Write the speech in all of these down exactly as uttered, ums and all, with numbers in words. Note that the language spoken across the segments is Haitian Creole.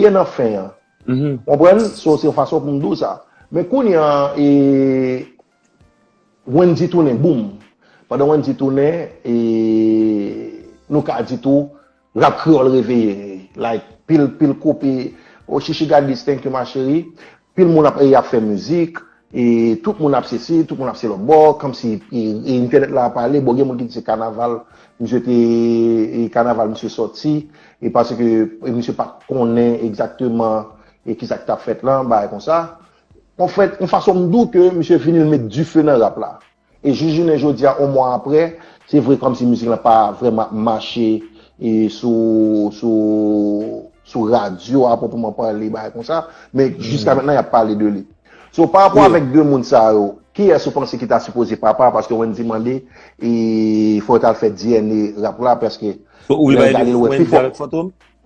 ye nan fen an. Konprann? So, se yon fason pou m di w sa. Men kounye a, e, Wendy tounen, boum. Pandan Wendy tounen, e, nou ka di tou, rap kreyòl reveye. Like, pil, pil koup, e, oh, Chichi got this, thank you, ma chérie. Pil moun ap, e, ap fè mizik. E tout moun ap sesi, tout moun ap se lòt bò, kòmsi, e, e, entènèt la ap pale, bon, gen moun ki di se kanaval, misye te, e, kanaval misye sòti, e paske, e, misye pa t konnen egzakteman, e, kisa ki t ap fèt lan, bagay konsa. Anfèt, yon fason m di w ke misye vini l met dife nan rap la. E jis jounen jodi a, yon mwa apre, se vre kòmsi mizik lan pa vrèman ap mache e sou, sou, sou radyo a pwòpman pale, bagay konsa, men jiska mentnan, y ap pale de li. So, pa rapò avèk de moun sa yo, kiyès ou panse ki ta sipoze papa? Paske Wendy mande, e fò yo t al fè D N A rap la, paske lè l gade l wè pi fò.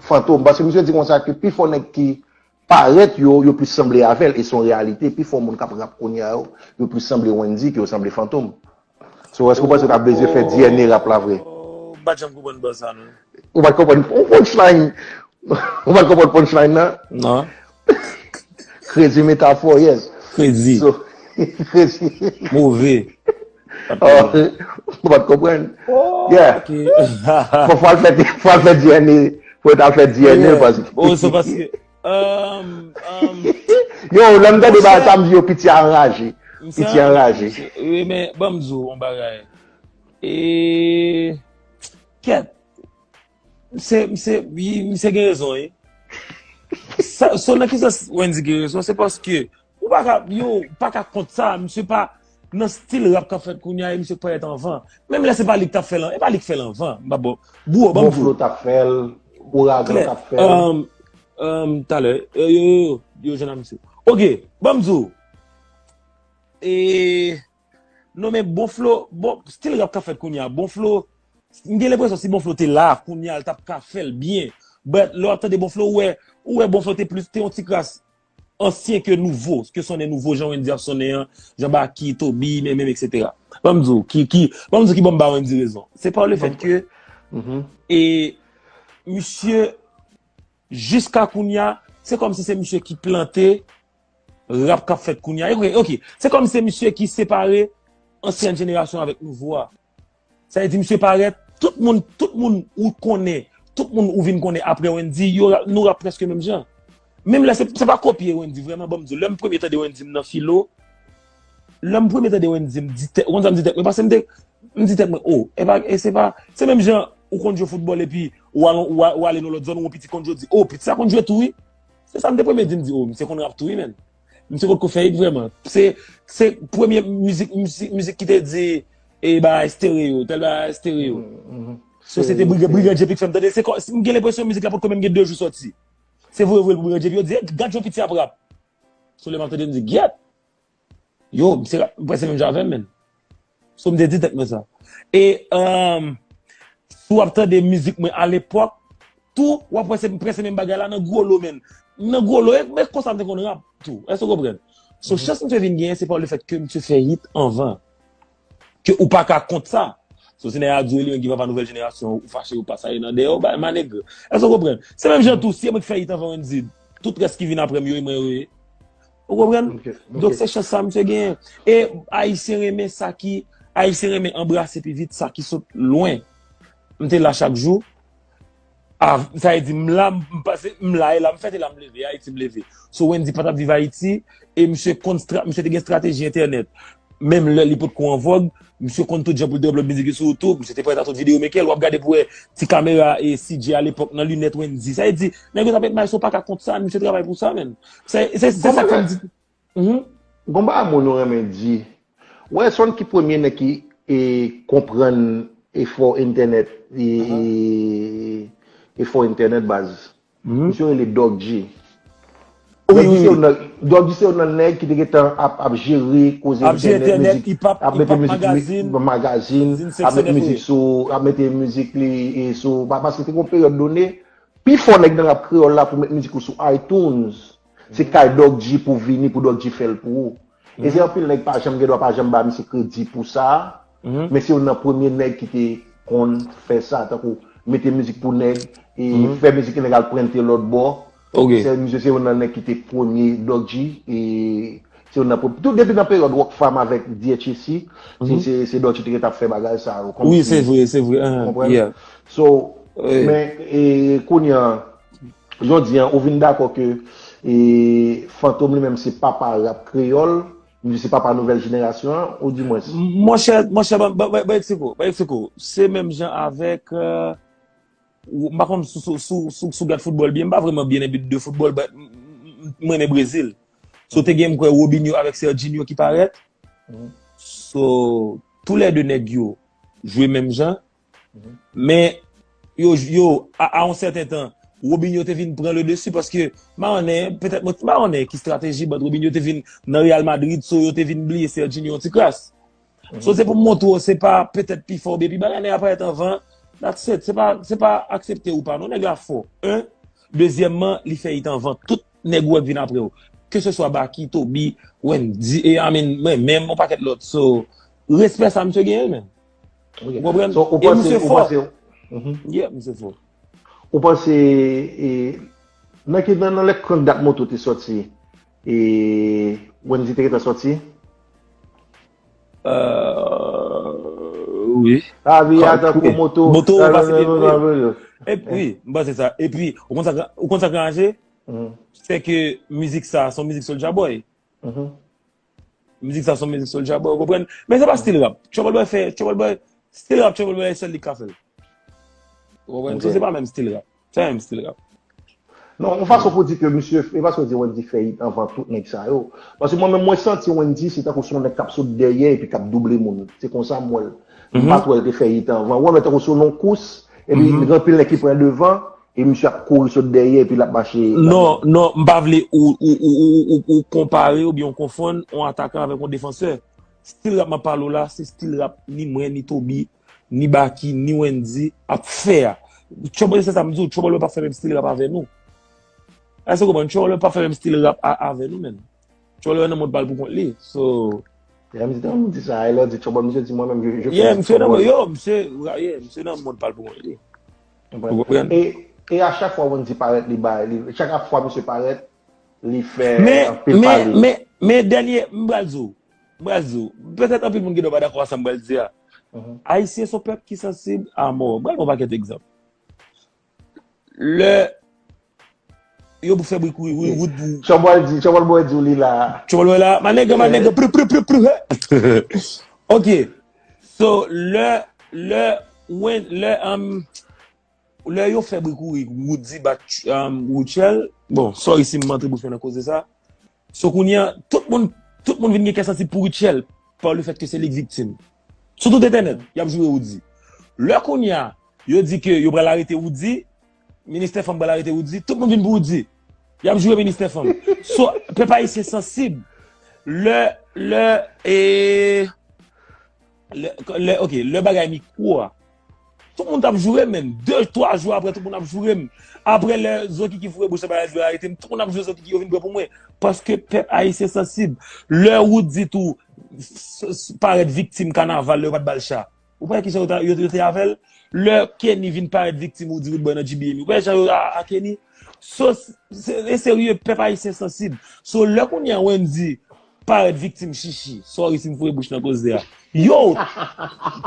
Fantom, paske misye di konsa ke pi fò nèg ki parèt yo, yo plis sanble avè l, e se yon reyalite, pi fò moun k ap rap kounye a yo, yo plis sanble Wendy ke yo sanble Fantom. So, èske w panse yo ta bezwen fè D N A rap la vre? Oh, m pa t janm konprann bò sa, non. Ou pa t konprann yon punchline? Ou pa t konprann punchline nan? Non. Crazy metaphor, yes. Crazy. So, crazy. Move. Oh, ou pa t konprann? Oh, Yeah. ok. Fò, fò al fè, fò al fè D N A, fò al fè D N A, paske. Oh, se paske. Um, um, Yo, lè m tande bagay sa, m di yo, piti a anraje. Piti a anraje. Wi, men, ban m di w yon bagay. E. Kèt. Misye, misye, wi, misye gen rezon, wi. Sa, so, nan ki sans Wendy gen rezon? Se paske ou pa ka, yo, pa ka kont sa, misye pa nan stil rap k ap fèt kounye a, e misye k parèt anvan. Menm lè se pa li k t ap fè l, e pa li k fè l anvan. M pa bon. Bro, ban m di w. Bonflo t ap fè l, Ouragan t ap fè l. Um, um, talè, yo, yo, yo, yo jwenn a misye. Ok, ban m di w. E, non, men Bonflo, bon, stil rap k ap fèt kounye a, Bonflo, m gen lenpresyon si Bonflo te la, kounye a, l t ap ka fè l byen. But, lè w ap tande Bonflo, ou wè, ou wè Bonflo te plis, te yon ti kras ansyen ke nouvo, ke sonnen nouvo, jan Wendy ap sonnen an, jan Baky, Toby, men, men, etsetera. Ban m di w, ki, ki, ban m di w ki ban m ba Wendy rezon. Se pa le fèt ke, e, misye, jiska kounye a, se kòmsi se misye ki plante rap k ap fèt kounye a. Ok, ok. Se kòmsi se misye ki separe ansyen jenerasyon avèk nouvo a. Sa vle di, misye parèt, tout moun, tout moun ou konnen, tout moun ou vin konnen apre Wendy, yo, nou rap prèske menm jan. Menm lè se, se pa kopye Wendy, vrèman, ban m di w, lè m premye tande Wendy, m nan filo, lè m premye tande Wendy, m di tèt, ou konn sa m di tèt mwen, paske m te, m di tèt mwen, oh, e pa, e se pa, se menm jan ou konn jwe foutbòl epi ou al, ou al, ou ale nan lòt zòn, ou wè yon piti konn jwe, ou di, oh, piti sa konn jwe tou, wi. Se sa m te premye di, m di, oh, misye konn rap tou, wi, menn. Misye potko fè hit vrèman. Se, se premye mizik, mizik, mizik ki te di, e bagay stereo, tèl bagay stereo. So, se te Brigan, Brigan J P k fè m tande. Se kò, m gen lenpresyon mizik la potko menm gen de jou sòti. Se voye, voye l pou Brigan J P, yo di, "Eh, gad jan piti ap rap." So, lè m ap tande, m di, "Gyèt." Yo, misye rap, m prèske menm jan avè m, menn. So, m te di tèt mwen sa. E, um, si w ap tande mizik mwen alepòk, tou, w ap wè se prèske menm bagay la nan gwo lo, menn. Nan gwo lo, e, men konsa m te konn rap, tou. Èske w konprann? So, chans misye vin genyen, se pa le fèt ke misye fè hit anvan. Ke ou pa ka kont sa. So, si nèg a di w li menm ki papa nouvèl jenerasyon, ou fache, ou pa sa ye nan dèyè w, bay ma nèg. Èske w konprann? Se menm jan tou, si e mwen ki fè hit anvan Wendy, tout rès ki vin apre m yo, e mwen yo ye. Ou konprann? Donk, se chans sa misye genyen. E Ayisyen renmen sa ki, Ayisyen renmen anbrase pi vit sa ki sot lwen. M te la chak jou. A, sa vle di, m la, m pase, m la, e la m fèt, e la m leve, e Ayiti m leve. So, Wendy pa t ap viv Ayiti, e misye konn stra-, misye te gen estrateji entènèt. Menm lè li potko an vòg, misye konn tout jan pou l te upload mizik li sou YouTube, misye te parèt ak tout videyo maker, w ap gade pou wè ti kamera e C J alepòk nan linèt Wendy. Sa vle di, nèg yo t ap met may, so w pa ka kont sa, misye travay pou sa, menn. Se, se, se sa k fè m di. Gon bagay moun yo renmen di. Wè, se w ki premye nèg ki, e, konprann efò entènèt, e, e, efò entènèt, baz. Misye rele Doc G. Doc G se youn nan, Doc G se youn nan nèg ki te gentan ap, ap jere koze entènèt, mizik, ap mete mizik, magazin, ap mete mizik sou, ap mete mizik li, e, sou, pa-, paske te gon peryòd done, pi fò nèg nan rap kreyòl la pou met mizik ou sou iTunes, se kay Doc G pou vini, pou Doc G fè l pou ou. E se anpil nèg pa janm gen dwa pa janm ba misye kredi pou sa, men se youn nan premye nèg ki te konn fè sa, tankou mete mizik pou nèg, e fè mizik nèg al prente lòt bò. Ok. Se, misye se youn nan nèg ki te premye Dodgy, e se youn nan pre-, tout depi nan peryòd Rockfam avèk D H A C, se, se, se Dodgy te gentan ap fè bagay sa yo, kòmsi. Wi, se vre, se vre. Ou konprann? Yeah. So, men, e, kounye a, jodi a, ou vin dakò ke, e, Fantom li menm se papa rap kreyòl, li se papa nouvèl jenerasyon an, ou di mwens? Monchè, monchè, ban, ban, ban, ban eksplike w, ban eksplike w. Se menm jan avèk, euh, ou, m pa konn si, si, si, si, si w gad foutbòl byen, m pa vrèman byen enbi de foutbòl, but m, m, m, m renmen Brezil. So, te gen, m kwè, Robinho avèk Serginho ki parèt. So, toulède nèg yo jwe menm jan. Men, yo, yo, a, a yon sèten tan, Robinho te vin pran le dessus paske, m pa konnen, petèt, mwen, m pa konnen ki estrateji, but Robinho te vin nan Real Madrid, so yo te vin bliye Serginho yon ti kras. So, se pou m montre w, se pa petèt pi fò oubyen pi bagay, nèg la parèt anvan. That's it. Se pa, se pa aksepte ou pa, non, nèg la fò. Un. Dezyèmman, li fè it anvan tout nèg ou wè k vin apre w. Ke se swa Baky, Toby, Wendy, e, I mean, mwen menm, yon pakèt lòt. So, respè sa misye genyen, men. Ou konprann? So, ou panse, ou panse, yeah, misye fò. Ou panse, e, nan ki, nan, nan lè Krank Dat Moto te sòti, e, Wendy te gentan sòti? Euh, wi. Lavi a tankou moto. Moto, ou pase pi, wi. Epi, wi, m panse sa. Epi, ou konn sa, ou konn sa k ranje? Se ke mizik sa, se yon mizik Soulja Boy. Mizik sa, se yon mizik Soulja Boy, ou konprann? Men se pa stil rap. Trouble Boy fè, Trouble Boy, stil rap, Trouble Boy, sèl li k ka fè l. Ou konprann? So, se pa menm stil rap. Se pa menm stil rap. Non, yon fason pou di ke misye, e paske w di Wendy fè it anvan tout nèg sa yo. Paske mwen menm, mwen santi Wendy se tankou se yon nèg k ap sot dèyè epi k ap double moun. Se konsa m wè l. M pa t wè l te fè it anvan. Ou wè, men tankou se yon kous, epi gen anpil nèg ki pran devan, e misye ap kouri sot dèyè, epi l ap mache. Non, non, m pa vle ou, ou, ou, ou, ou, ou konpare oubyen ou konfonn yon atakan avèk yon defansè. Stil rap m ap pale w la, se stil rap ni mwen, ni Toby, ni Baky, ni Wendy ap fè a. Trouble, se sa m di w, Trouble Boy p ap fè menm stil rap avè nou. Èske w konprann? Trouble Boy p ap fè menm stil rap a, avè nou, menm. Trouble Boy nan mond pa l pou kont li. So, yeah, misye te konn di sa, e lè w di Trouble, misye di mwen menm, je, je fais du Trouble. Yeah, misye nan, yo, misye, yeah, misye nan mond pa l pou kont li. Ou konprann? E, e a chak fwa Wendy parèt, li bay, li, chak fwa misye parèt, li fè anpil pale. Men, men, men dènye, m pral di w, m pral di w, petèt anpil moun gen dwa pa dakò a sa m pral di a. Ayisyen se yon pèp ki sansib a mò. M pral ba w yon pakèt egzanp. Lè yo pou fè bri kouri, wi, wout pou Trouble di, Trouble Boy di w li la. Trouble Boy la, my nigga, my nigga, pru, pru, pru, pru, he. Ok. So, lè, lè, when, lè, um, lè yo fè bri kouri, Roody bat, um, Rutshelle, bon, sorry si m antre bouch mwen nan koze sa. So, kounye a, tout moun, tout moun vin gen kè sansib pou Rutshelle, pa le fèt ke se li k viktim. Sou tout entènèt, y ap joure Roody. Lè kounye a, yo di ke yo pral arete Roody, Ministè Fanm pral arete Roody, tout moun vin pou Roody. Y ap joure Ministè Fanm. So, pèp ayisyen sansib. Lè, lè, e, lè, lè, ok, lè bagay mikwo a, tout moun t ap joure m, men. De, twa jou apre, tout moun ap joure m. Apre lè Zokiki foure bouch nan bagay, yo arete m, tout moun ap joure Zokiki, yo vin pran pou mwen. Paske pèp ayisyen sansib. Lè Roody tou s-, s-, parèt viktim kanaval, lè yo pa t ba l cha. Ou pa wè kijan yo, ta- yo, yo te avè l? Lè Kenny vin parèt viktim, ou di Roodboy nan G B M, ou pa wè jan yo a, a Kenny? So, se, se, e serye, pèp ayisyen sansib. So, lè kounye a Wendy parèt viktim Chichi, sorry si m foure bouch nan koze a. Yo!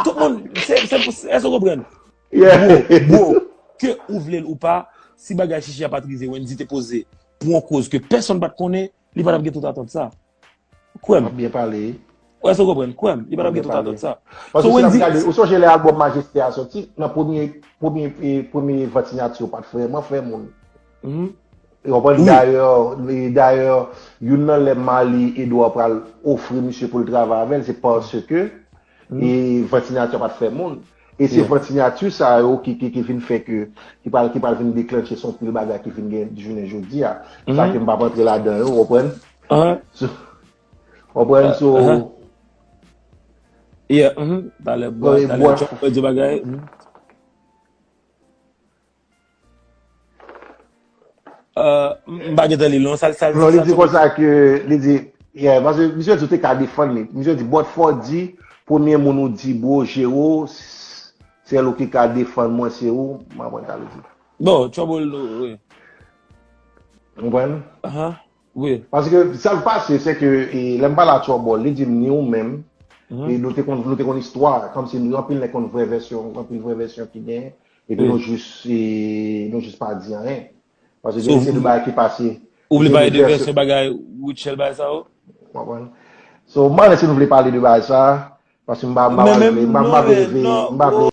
Tout moun, se, se, se, èske w konprann? Bro, bro, ke ou vle l ou pa, si bagay Chichi a pa t rive, Wendy te poze pou yon koz ke pèsonn pa t konnen, li pa t ap gen tout atant sa. Kwè m. W ap byen pale. Wè, èske w konprann? Kwè m, li pa t ap gen tout atant sa. Paske si n ap gade, ou sonje lè albòm Majeste a sòti, nan premye, premye, e, premye vant sinyati yo pa t vrèman fè moun. Ou konprann? Dayè, e, dayè, youn nan lè Marly Edouard pral ofri misye pou l travay avè l, se paske, e, vant sinyati yo pa t fè moun. E se vant sinyati sa yo ki, ki, ki vin fè ke, ki pral, ki pral vin deklanche se yon pil bagay ki vin gen jounen jodi a. Sa ke m p ap antre ladan yo, ou konprann? So, konprann, so, yeah, talè bwa, talè bwa, di bagay. Euh, m pa gentan li l non, sa l, sa l, non, li di konsa ke, li di, yeah, paske misye di w te ka defann li. Misye di, but fò di, premye moun ou di, bro, Jero, s-, sèl ou ki ka defann mwen, se ou, m ap wè sa l di. Bon, Trouble, wi. Ou konprann? Aha. Wi. Paske sa k pase, se ke e, lè m pale a Trouble, li di m ni ou menm, Mhm. e nou te konn nou te konn istwa, kòmsi nou anpil nèg konn vrè vèsyon, anpil vrè vèsyon ki gen, epi Wi. nou jis e, nou jis pa di anyen. Paske So, gen se de bagay ki pase. Ou vle Se pale de de vèsyon- vèsyon bagay Rutshelle bay sa yo? Ou konprann? So, m pa si nou vle pale de bagay sa, paske m pa m pa Men vle, menm m pa m non, pa vle men rive, non, m pa vle oh,